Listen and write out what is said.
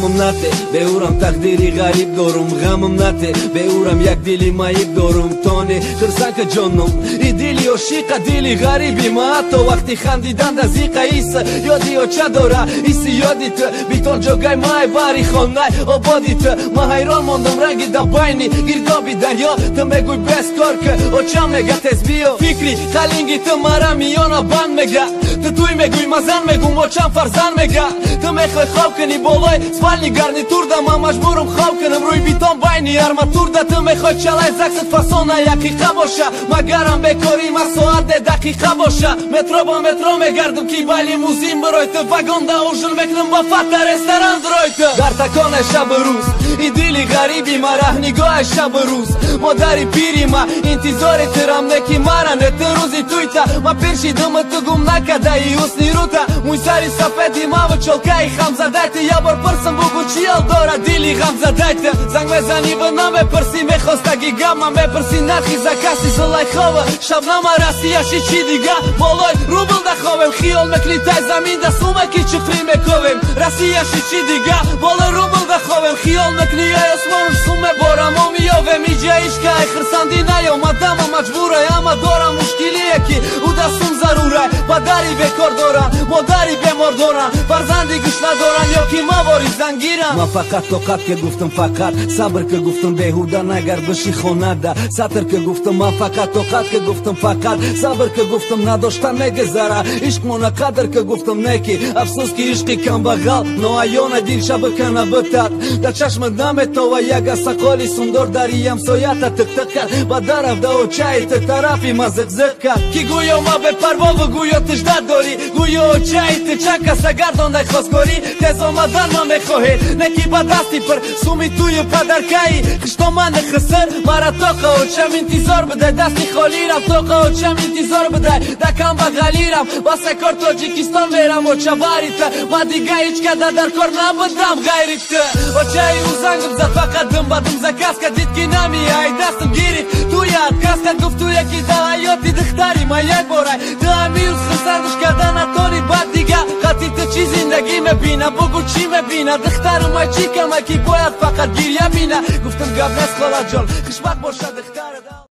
Ғамам нате, беурам тақдири ғариб дорум. Ғамам нате, беурам як дили маиб дорум. Тони хирсанка ҷоном, и дили ошиқа, дили ғариби ма. Ҳатто вақти хандидан да зиқа иса ёди оча дора, иси ёди ту. Битон ҷогай май бари хонай ободи ту. Ма ҳайрон мондам ранги да байни гирдоби дарё. Ту мегӯй бескор ки очам мега тез биё. Фикри қалинги ту мара миёна банд мега. Ту туй мегӯй, ма зан мегӯм, очам фарзанд мега. Ту мехоҳӣ хоб кунӣ болои спальни гарнитурда, ман маҷбурам хоб кунам рӯи битон байни арматурда. Ту мехоҳӣ чалай заксат фасона яқиқа боша, магарам бекорӣ ма соат де дақиқа боша. Метро ба метро мегардам ки ба лимузин бирой ту, вагонда ужин мекунам ба фата ресторан дурой ту. Дар таконе шабу рӯз и дили ғариби ма, раҳнигоҳи шабу рӯз модари пири ма. Интизори тирам не ки мара не ту рӯзи туйта. Ма пир шидам ту гум накардаи ҳусни рута. Мӯи сари сафеди маву чолкаи хамзадай ту. Я бор пурсам бугӯ чӣ ҳол дорад дили ғамзадай ту. Занг мезанӣ ва намепурсӣ, мехостаги гап ма мепурсӣ нархи закаси Зулайхова. Шабнама Россияши чӣ дига болои рубл да ховем. Хиёл мекунӣ тай замин да сумаки чуқрӣ мековем. Россияши чӣ дига болои рубл да ховем. Хиёл мекунӣ ай осмону сум меборам мо меёвем. Иҷа ишка ай хирсандӣ наёмадама маҷбурай, ама дорам мушкилие ки ӯ да сум зарурай. Падари бекор дорам, модари бемор дорам, фарзанди гӯш надорам ё ки мавори зангирам. Ман фақат тоқат ки гуфтам, фақат сабр ки гуфтам, беҳуда нагардиши хонада сатр ки гуфтам. Ман фақат тоқат ки гуфтам, фақат сабр ки гуфтам, надоштан мегузара ишқмона қадр ки гуфтам. Неки афсӯс ки ишқи камбағал ноаёна дил шабакана битад. Дар чашмат наметова як асақоли сундор дари ҳамсоята тиқтиқ кард. Ба дараф да очаи ту тарафи ма зиқзиқ кард, ки гӯё ма бепарвову гӯё тиждат дорӣ. Гӯё очаи ту чанд каса гардондай хосгорӣ. Тез омадан ман мехоҳед, не ки ба дасти пир суми тую падаркаи хиштомани хиср. Мара тоқа очам интизор бидай, дасти холирам. Тоқа очам интизор бидай, да камбағалирам. Басе кор Тоҷикистон мерам оча бари ту. Ма дига ҳеҷ када дар кор набудам ғайри ту. Очаи ӯ зангам зад, фақат дум ба дум заказ кард. Дид ки намеяй, дастам гирифт, туя отказ кард. Гуфт туя ки да ҳаёти духтари ма як борай. Ту ҳамирӯз хурсандаш карда натонӣ, баъд дига хати ту чӣ зиндагӣ мебина? Бугӯ чӣ мебина духтару ма, чӣ кама ки бояд фақат гиря бина? Гуфтам гап нест, холаҷон, хушбахт боша духтарат.